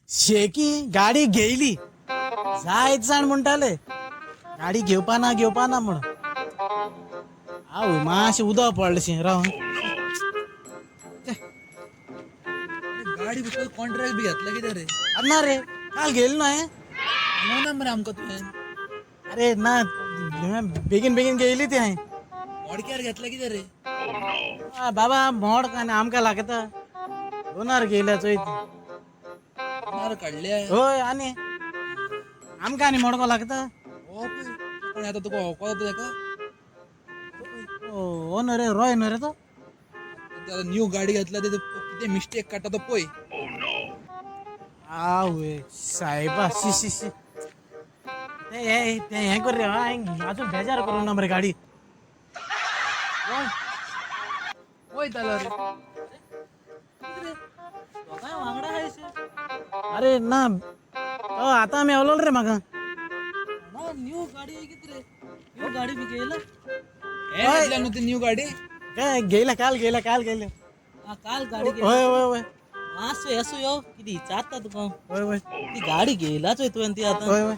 शेकी गाडी घेयली जायत जाण म्हणटाले गाडी घेवपा ना घेवपा ना म्हणून. आवय मातशें उदक पडलें राव. गाडी भितर कॉन्ट्रॅक्ट बी घेतला कितें रे? ना रे, काल घेयलो न्हू हांवें. सांगू ना मरे आमकां तुवें. अरे ना, बेगीन बेगीन घेयली ती हांवें. मोडक्यार घेतला कितें रे? बाबा मोड काय आमकां लागता, दोनार घेयल्या चोय ती. दोनार काडल्या? हय, आनी आमकां आनी मडको लागता. हो पळय, कोण येता तुका होको जाता तेका. हो न्हू रे, रोय न्हू रे तो. आतां न्यू गाडी घेतल्या ते कितें मिस्टेक काडटा तो पळय. आवय सायबा, शी शी शी. ते हे ते हें कर रे, हांवें अजून बेजार करूंक ना मरे गाडी. वयतालो रे. दोगांय वांगडा आहाय. अरे ना, तो आतां मेवलो रे म्हाका. ना न्यू गाडी आहे किती रे? न्यू गाडी बी घेयला. हे घेतल्या न्हू ती न्यू गाडी. काय घेयला, काल घेयला, काल घेयला. हा, काल गाडी घेयला. हय हय हय. मातसो येसो यो, किती विचारता तुका. हय हय. ती गाडी घेयला चोय तुवें ती आतां. हय हय.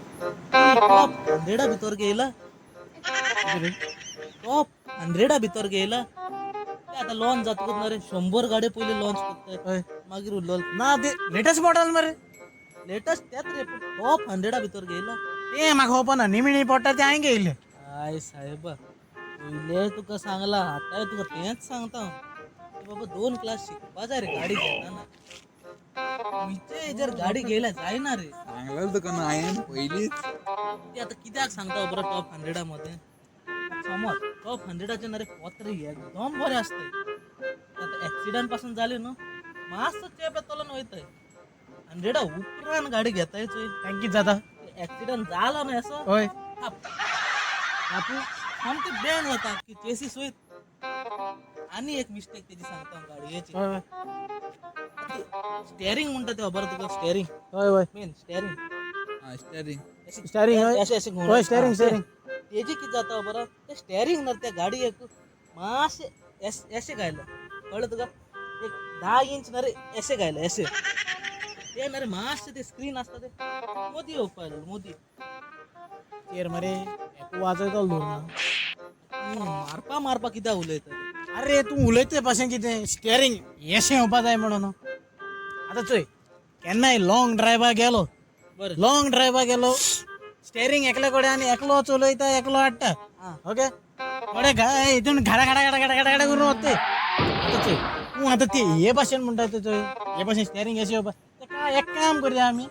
टॉप हंड्रेडा भितर घेयला, टॉप हंड्रेडा भितर घेयला. ते आतां लॉन्च जातकूच ना रे 100 गाडयो पयलीं लॉन्च करताय. हय. मागीर उरलो. ना, ते लेटस्ट मॉडल मरे. लेटस्ट तेच रे, पूण टॉप हंड्रेडा भितर घेयला. ते म्हाका खबर ना, निमिणी पडटा ते हांवें घेयलें. I साहेबा, पयले तुका सांगला, आतांय तुका तेंच सांगता हांव. की बाबा 2 क्लास शिकपा जाय रे गाडी घेताना. खंयचे हेजेर गाडी घेयल्या जायना रे. सांगलें तुका न्हू हांवें पयलींच. ती आतां कित्याक सांगता खबर? टॉप हंड्रेडा मदें समज टॉप हंड्रेडाचे ना रे पत्रे एकदम बरे आसताय. आतां एक्सिडंट पासून जाले न्हू, मातसो चेप येतलो न्हू वयताय. हंड्रेडा उपरांत गाडी घेताय चोय, तांकां कितें जाता? एक्सिडंट जालो न्हू असो, हय. बापू सामकी बँड जाता की चेसीस वयत. आनी एक मिस्टेक तेजी सांगता हांव गाडयेची. हय हय. स्टेरींग म्हणटा तें खबर तुका? स्टेरींग. हय हय. Main steering. हा, स्टेरींग. स्टेरींग, हय. अशें अशें. हय, स्टेरींग स्टेरींग. तेजी कितें जाता खबर? तें स्टेरींग ना त्या गाडयेक मातशें एशें घायलें, कळ्ळें तुका? एक 10 इंच ना रे एशें घायलें, एशें तें ना रे मातशें तें स्क्रीन आसता तें मोदी येवपा लागलें मोदी. चेर मरे एकू वाजयतलो धरून ना. तूं मारपा मारपा कित्याक उलयता? अरे तूं उलयता भाशेन कितें स्टेरींग येशें येवपा जाय म्हणून. आतां चोय, केन्नाय लॉंग ड्रायव्हा गेलो, बरें. लॉंग ड्रायव्हा गेलो, स्टेरींग एकल्या कडेन आनी एकलो चलयता, एकलो हाडटा. ओके, थोडे हितून घाडा घाडा घाडा घाडा घाडा घाडा करून वता. आतां चोय, तूं आतां ती हे भाशेन म्हणटा ते चोय, हे भाशेन स्टेरींग येशें येवपा तेका एक काम करया आमी,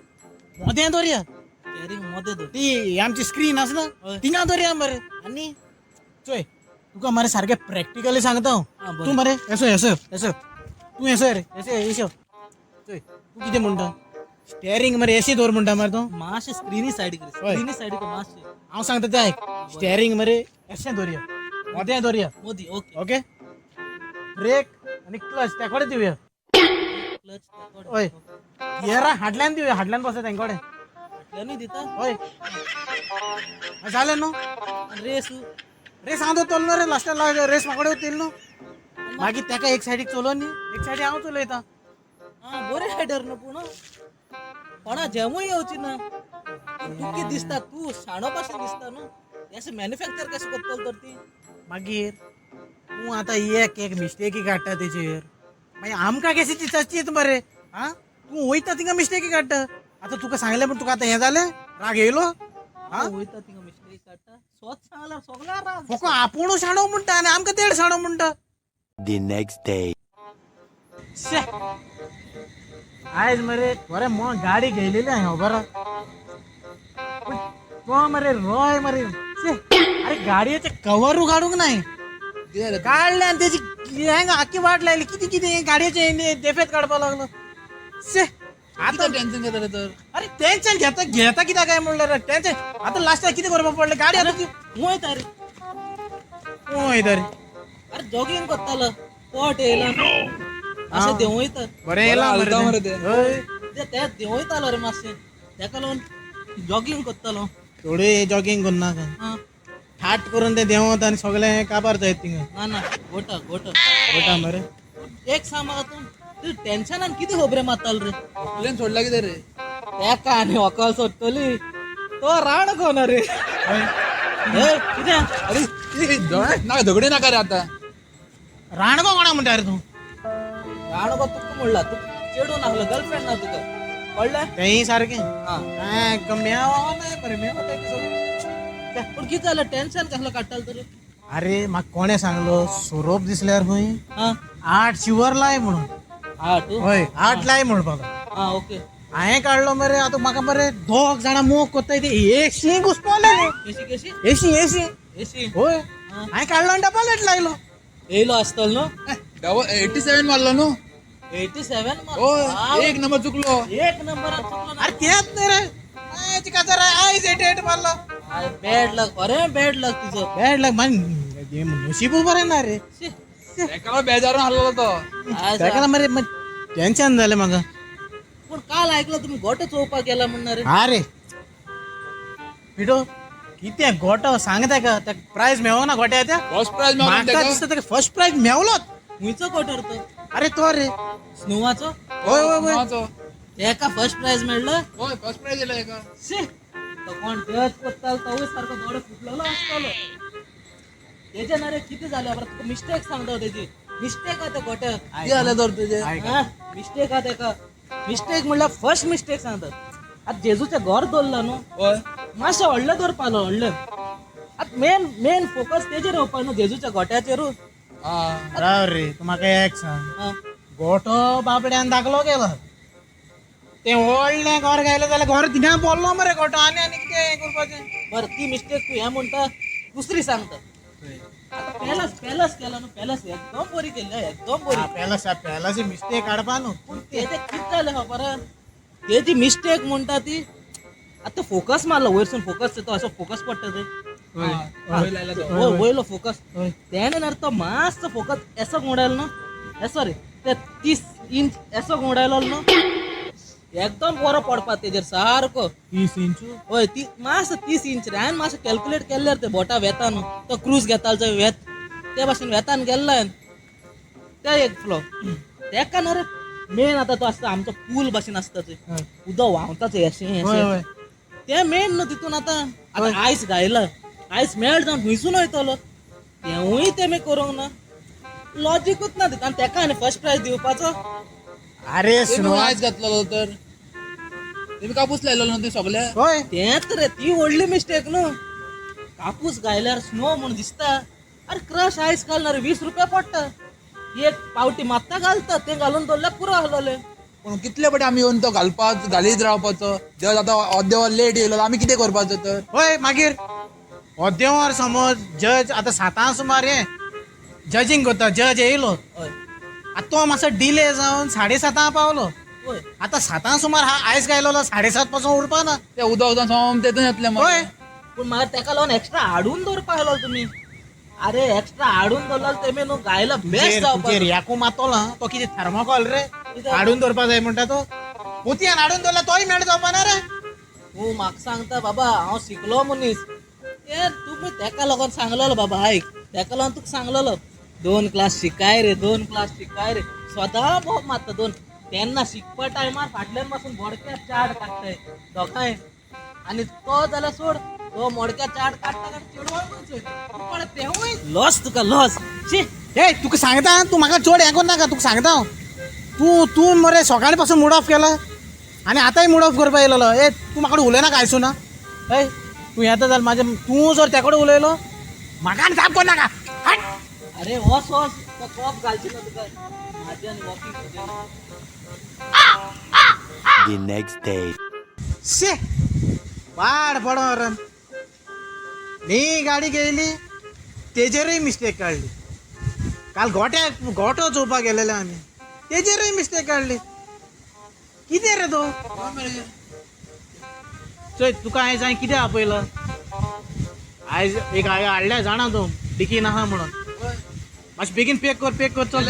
मोदें दवरया. स्टेरींग मोदें दवर. ती आमची स्क्रीन आसा ना, हय. थिंगा दवरया मरे. आनी चोय, तुका मरे सारकें प्रॅक्टिकली सांगता हांव. आं, बरें. तूं मरे येसो येसो येसो, तूं येसो रे, येसो येसो. चोय, तूं कितें म्हणटा, स्टेरींग मरे येशें दवर म्हणटा मरे तूं. मातशें स्क्रिनी सायडीक रे, स्क्रिनी सायडीक मातशें. हांव सांगता तें आयक, स्टेरींग मरे येशें दवरया, मोदें दवरया. मोदी, ओके. ओके, ब्रेक आनी क्लच त्या कडेन दिवया. क्लच. हय, गियरां हाडल्यान दिवया, हाडल्यान बसता तें कडेन. फाटल्यानूय दिता. हय, जालें न्हू. आनी रेस? रेस हांव दवरतलो न्हू रे, लास्टाक रेस म्हाका कडेन वतली न्हू. मागीर तेका एक सायडीक चलोवन न्ही, एक सायडीक हांव चलयता. आं, बरें रायडर न्हू, पूण कोणा जॅमूय येवची ना. तूं कितें दिसता, तूं शाणो भाशेन दिसता न्हू. अशें मॅन्युफॅक्चर कशें करतलो तर ती? मागीर तूं आतां एक एक मिस्टेकी काडटा तेचेर, मागीर आमकां कशें चिंतचीत मरे? आं, तूं वयता थिंगा मिस्टेकी काडटा. आतां तुका सांगलें पूण तुका आतां हें जालें, राग येयलो. हांव वयता थिंगा मिस्टेक काडटा, स्वत सांगल्यार सगळ्या राग. फक्त आपूण शाणो म्हणटा आनी आमकां देड शाणो म्हणटा. The next day. शे, आयज मरे बरें मो गाडी घेयलेली हांवें खबर आहा. पूण तो मरे रोय मरे, शे, अरे गाडयेचें कवरू काडूंक नाय. कितें जालें? काडलें आनी तेजी हेंग आख्खी वाट लायली. कितें कितें गाडयेचें देफेत काडपाक लागलो. शे, आतां कितें टेन्शन घेता रे तर? अरे टेन्शन घेता घेता कित्याक काय म्हणल्यार टेन्शन आतां लास्टाक कितें करपाक पडलें गाडी आतां ती वयता रे. वयता रे. अरे जॉगिंग करतालो, पोट येयला अशें देंवयता. बरें येयलां बरें हालता मरे मरे तें. तें. हय. ते देंवयतालो रे मातशें, तेका लागून जॉगिंग करतालो. थोडी जॉगिंग करनाका. आं. ठाट करून ते देंवत आनी सगळें काबार जायत थिंगा. ना ना, गोटा गोटा. गोटा मरे. एक सांग म्हाका, तूं तूं टेन्शनान कितें खबरे मारतालो रे? प्लेन सोडला कितें रे? तेका आनी व्हंकल सोदतली तो राण कोण रे. कितें? अरे ना झगडे नाका रे आता. राणगो कोणा म्हणटा रे तूं? राणगो तुका म्हणला, तूं चेडून आहलो, गर्लफ्रेंड ना तुका, कळ्ळें? तेंय सारकें. आं. मेव ना बरें, मेव सगळें. पूण कितें जालें, टेन्शन कसलो काडटालो तरी? अरे म्हाका कोणें सांगलो, सोरोप दिसल्यार खंय आं 8 शिवर लाय म्हणून. 8? हय, 8 लाय म्हणपाक. आं ओके. हांवें काडलो मरे. आतां म्हाका मरे दोग जाणां मोग कोत्ताय ते एकशी घुसपोले. केशी केशी? एशी एशी. एशी? हय, हांवें काडलो आनी डबल एट लायलो. येयलो आसतलो न्हू? डबल 87 मारलो न्हू? 87? हय, एक नंबर चुकलो. एक नंबरान चुकलो ना. अरे तेच न्ही रे, आयची काजार आयज 88 मारलो. बॅड लक, बरें बॅड लक तुजो. बॅड लक मान, नशीब बरें ना रे. तेका बेजारून हारलो तो. तेका मरे टेन्शन जालें म्हाका. पूण काल ऐकलं तुम्ही गोटो चोवपाक गेला म्हणणार रे. अरे पिटो कितें गोटो सांग तेका, तेका प्रायज मेवना गोट्या त्या. फर्स्ट प्रायज मेवलो म्हाका तेका. दिसता तेका फर्स्ट प्रायज मेवलोच. खंयचो गोटो रे तो? अरे तो रे स्नोवाचो? हय हय हय. तेका फर्स्ट प्रायज मेळ्ळो? हय, फर्स्ट प्रायज येयलो तेका. शी, तो कोण जज कोत्तालो तोवूय सारको दोळे फुटलेलो आसतलो तेजे. ना रे, कितें जालें बरें, तुका मिस्टेक सांगता तेजी. मिस्टेक आहा त्या गोट्याक. कितें जालें तर तुजें? मिस्टेक आहा तेका. मिस्टेक म्हणल्यार फर्स्ट मिस्टेक सांगता. आतां जेजूचें घर दवरलां न्हू, हय, मातशें व्हडलें दवरपालो व्हडलें. आतां मेन मेन फोकस तेजेर येवपा न्हू, जेजूच्या गोट्याचेरू. राव रे, तूं म्हाका एक सांग, गोटो बाबड्यान दाखलो गेलो, तें व्हडलें घर घायलें जाल्यार घर थिंगा पडलो मरे गोटो. आनी आनी कितें करपाचें? बरें, ती मिस्टेक तूं हें म्हणटा, दुसरी सांगता. आतां पॅलस पॅलस केला न्हू, पॅलस एकदम बरी केल्ली, एकदम बरी. पॅलस पॅलस मिस्टेक काडपा न्हू. पूण तेजें कितें जालें खबर आहा? तेजी मिस्टेक म्हणटा ती, आतां फोकस मारलो वयरसून, फोकस तो असो फोकस पडटा ते वयलो फोकस. तेणें ना तो मातसो फोकस एसो घुंवडायलो न्हू, सॉरी, ते 30 इंच एसो घुंवडायलो न्हू, एकदम बरो पडपा तेजेर सारको. 30 इंच? हय, ती मातसो 30 इंच रे. हांवें मातशें कॅल्कुलेट केल्लें ते बोटा वेता न्हू, तो क्रूज घेतालो चोय वेत, ते भाशेन वेतान गेल्लो हांवें ते एक फ्लो तेका न्हू रे. मेन आतां तो आसता आमचो पूल भाशेन आसता चोय, उदक व्हांवता चोय अशें अशें, ते मेन न्हू तितून. आतां आतां आयस घायला, आयस मेल्ट जावन खंयसून वयतलो, तेवूय तेमी करूंक ना, लॉजिकूच ना तितून. आनी तेका आनी फर्स्ट प्रायज दिवपाचो. अरे आयज घातलेलो तर तेमी कापूस लायलो न्हू ते सगळे. हय, तेंच रे ती व्हडली मिस्टेक न्हू. कापूस घायल्यार स्नो म्हूण दिसता. अरे क्रश आयस घालना रे, 20 रुपया पडटा एक पावटी, मात्ता घालता, तें घालून दवरल्यार पुरो आहलोलें. पूण कितले पटी आमी येवन तो घालपाक घालीत रावपाचो? जर आतां अर्देवर लेट येयलो आमी कितें करपाचो तर? हय, मागीर अर्देवर समज जज आतां 7 सुमार हें जजींग करता, जज येयलो, आतां तो मातसो डिले जावन 7:30 पावलो. आतां 7 सुमार हा आयस घायलो, 7:30 पासून उरपा ना ते उदक जावन सोम तेतून येतलें. हय, पूण मागीर तेका लागून एक्स्ट्रा हाडून दवरपा आहलो तुमी. अरे एक्स्ट्रा हाडून दवरलो तेमी न्हू, घायला बेस्ट जावपा. याकू मातलो तो कितें थर्मोकॉल रे हाडून दवरपा जाय म्हणटा, तो पोतयान हाडून दवरला तोय मेळ जावपा ना रे. तूं म्हाका सांगता बाबा, हांव शिकलो मनीस, ते तुमी तेका लागून सांगलेलो बाबा, आयक, तेका लागून तुका सांगलेलो 2 क्लास शिकाय रे, 2 क्लास शिकाय रे. स्वता बोब मारता दोन तेन्ना शिकपा टायमार फाटल्यान पासून बोडक्या चाट काडटाय दोगांय. आनी तो जाल्यार सोड, तो मोडक्या चाट काडटा काडटा चेडवांकूच तेवूय लॉस, तुका लॉस. शी, ए तुका सांगता, तूं म्हाका चड हें करनाका. तुका सांगता हांव, तूं तूं मरे सकाळी पासून मूड ऑफ केला आनी आतांय मूड ऑफ करपा येयलेलो. ए तूं म्हाका उलयनाका आयसून. ए तूं येता जाल्यार म्हाजें, तूं जर त्या कडेन उलयलो म्हाका आनी जाप करनाका. अरे वस वस, तो कॉप घालची ना तुका म्हाज्यान walking. The next day. शे वाड पडों न्ही गाडी घेयली तेजेरूय मिस्टेक काडली. काल गोट्याक गोटो चोवपाक गेलेले आमी, तेजेरूय मिस्टेक काडली. कितें रे तो चोय, तुका आयज हांवें कितें आपयला? आयज एक हांवें हाडल्या जाणा तूं डिकी नाहा म्हणून, मातशें बेगीन पॅक कर, पॅक कर, चल.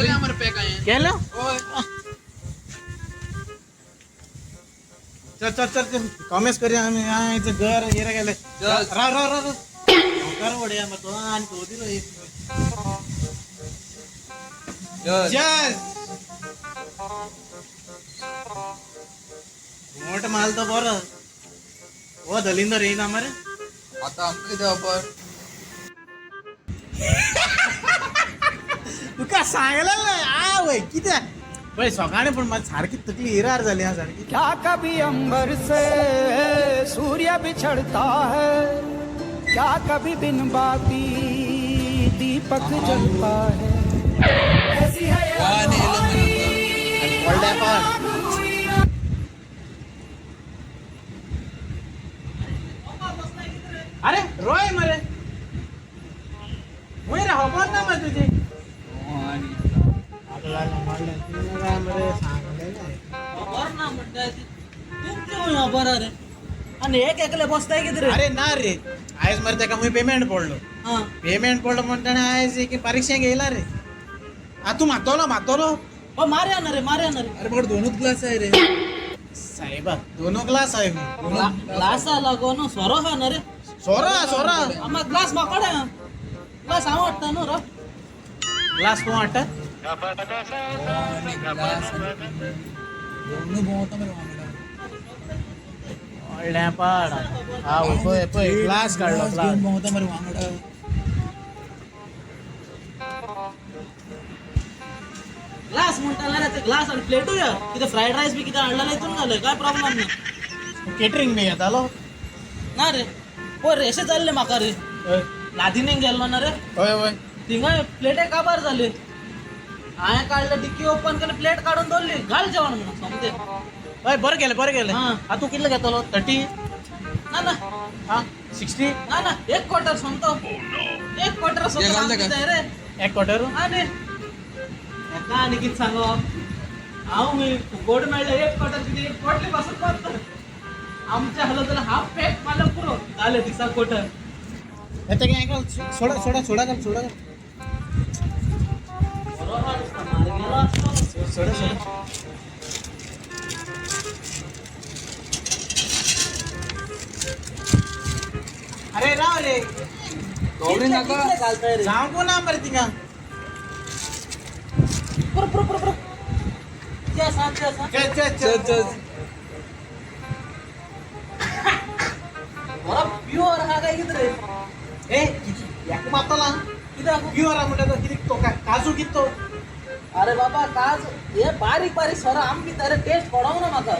केलें? चल चल चल चल, कॉमेस करया आमी. आयज घर येरे गेले. राव राव राव, घर वडया मरे तो आनी तो दिलो. जज. घुमट माल तो बरो. हो दलिंदर येयना मरे. आता आमकां कितें खबर? तुका सांगलें आवय कितें पळय सकाळी, पूण म्हाका सारकी तकली इरार जाली हा सारकी. क्या कभी अंबर से सूर्य बिछड़ता है, क्या कभी बिन बाती दीपक जलता है? ऐसी है ये आनी येयलो मरे. व्हडलें पण अरे रोय मरे, वयर खबर ना मरे तुजी. मरे सांगलें. खबर ना म्हणटा ती तुमची खंय खबर रे? आनी एक एकले बसताय कितें रे? अरे ना रे, आयज मरे तेका मुय पेमेंट पडलो. आं. पेमेंट पडलो म्हण ताणें आयज एक बारीकशें घेयला रे. आं, तूं मातलो मातलो. ओ मारया ना रे, मारया ना रे. अरे म्हाका दोनूच ग्लास आहे रे. साहेबा, दोनू ग्लास आहे. ग्लासा लागून सोरो खा ना रे. सोरा सोरा. आम्हा ग्लास म्हाकोडे आहा. ग्लास हांव हाडटा न्हू रो. ग्लास तूं हाडटा. आनी ग्लास दोनूय भोंवता मरे वांगडा. व्हडलें पाड. हा पळय पळय, ग्लास काडलो. ग्लास ग्लास घेवन भोंवता मरे वांगडा. ग्लास म्हणटा ना रे, ते ग्लास आनी प्लेटूय आहा. कितें फ्रायड रायस बी कितें हाडलें हितून घालय, काय प्रॉब्लम ना. केटरींग बी येतालो. ना रे, पयर रेशे जाल्ले म्हाका रे. हय. लादिनीक गेल्लो ना रे. हय हय. थिंगा प्लेटे काबार जाली. हांवें काडले, डिक्की ओपन केली, प्लेट काडून दवरली, घाल जेवण म्हणून सोमतें. हय, बरें केलें बरें केलें. आं. आं, तूं कितले घेतलो? 30? ना ना. आं, 60? ना ना, एक क्वॉर्टर सोमतो, एक क्वॉर्टर हे सोमतो. घाल तेका. जाय रे. एक क्वॉर्टर. आनी हेका आनी कितें सांगो हांव, फुकट मेळ्ळें एक क्वॉर्टर, कितें एक पोटली पासून पावता आमच्या हालो जाल्यार हाफ पॅक मारल्यार पुरो जालें दिसाक क्वॉर्टर. तेका सोडा सोडा सोडा घाल, सोडा घाल. बरो आहा दिसता, मारगेलो आसतलो. सोडा सोडा. अरे राव रे. दवरी नाका. कितले घालताय रे? जावंक ना मरे थिंगा. पुरो पुरो पुरो पुरो, चेस हा, चेस हा. चल चल. चल चल. चल. बरो प्युअर आहा काय कितें रे? ए, याक मातला. कित्याक? प्युअर आहा म्हणटा तो कितें तो काजू कितें तो? अरे बाबा, काज हे बारीक बारीक सोरो आमी भितर टेस्ट पडोंक ना म्हाका.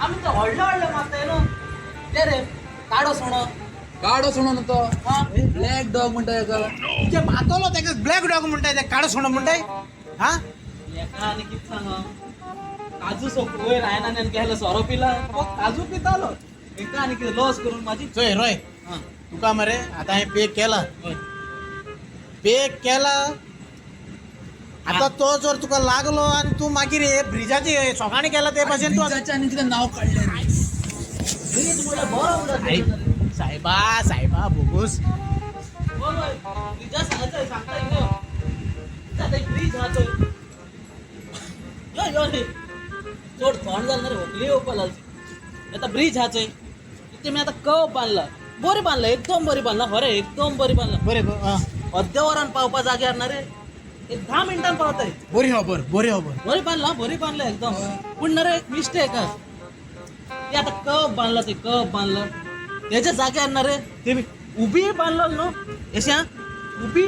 आमी ते व्हडले व्हडले मारताय न्हू ते रे, काडो सुणो. काडो सुणो न्हू तो. हा. ब्लॅक डॉग म्हणटा हेका. तुजे मातलो तेका ब्लॅक डॉग म्हणटाय, ते काडो सुणो म्हणटाय हा. हेका आनी कितें सांगो, काजू सोप वयर हांवें आनी केलो सोरो पिला, तो काजू पितालो. हेका आनी कितें लॉस करून म्हाजी. चोय रोय, आं. तुका मरे आतां हांवें पे केला. हय. पे केला, आतां तो जर तुका लागलो आनी तूं मागीर हे ब्रिजाचे सकाळीं केला ते भाशेन तूं ब्रिजाचें आनी कितें नांव काडलें रे. ब्रीज म्हणल्यार बरो उरता. साहेबा साहेबा, बोगूस. हय, ब्रिजा सांगता सांगता हिंगा आतां एक ब्रीज आहा थंय. यो यो रे, चड थंड जालें ना रे, होंकली येवपा लागली. आतां ब्रीज आहा थंय, ते मी आतां कव बांदला, बरें बांदला, एकदम बरें बांदला, खरें एकदम बरें बांदला. बरें आं. अर्द्या वरान पावपा जाग्यार ना रे, एक 10 मिनटान पावताय. बरी खबर, बरी खबर. बरें बांदला, बरें बांदला एकदम. पूण ना रे, एक मिस्टेक आहा. ते आतां कप बांदला, ते कप बांदला तेच्या जाग्यार ना रे, ते बी उबी बांदलो न्हू, अशें आं, उबी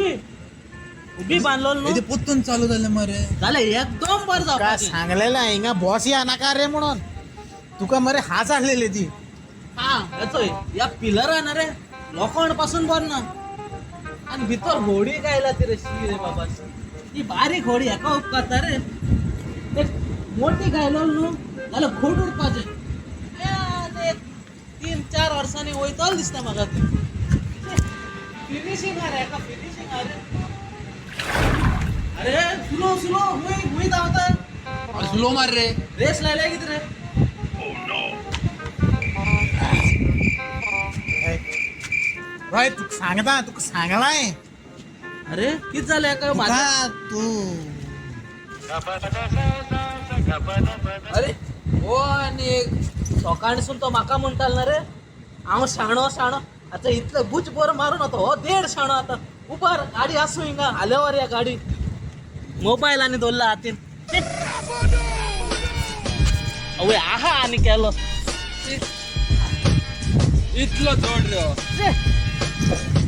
उबी बांदलो न्हू. हे ते पोत्तून चालू जालें मरे. जालें एकदम बरें तुका जावपाचें. सांगलेलें हिंगा बॉस या नाका रे म्हणून, तुका मरे हाच आसलेली ती. हा हेचोय ह्या पिलरा ना रे, लोखण पासून बरें ना. आनी भितर होडी गायला ती रे, शी रे बाबा, ती बारीक होडी हेका उपकारता रे, ते मोठी गायलो न्हू जाल्यार घोट उरपाचें. ए, आतां एक 3-4 वर्सांनी वयतलो दिसता म्हाका ती. फिनिशींग आहा रे हेका, फिनिशींग आहा रे. अरे स्लो स्लो, हुंय हुंय धांवता? अरे स्लो मार रे. रेस लायल्या कितें रे? रोय, तुका सांगता, तुका सांगलां. अरे कितें जालें हेका? तुका तूं अरे हो आनी एक सकाळसून तो म्हाका म्हणटालो ना रे, हांव शाणो शाणो. आतां इतलो गुच बोर मारून आतां हो देड शाणो. आतां उबार गाडी आसूं हिंगा आल्यावर या गाडी मोबायल आनी दवरला हातीन. अवय आहा आनी केलो. इतलो चड रे हो.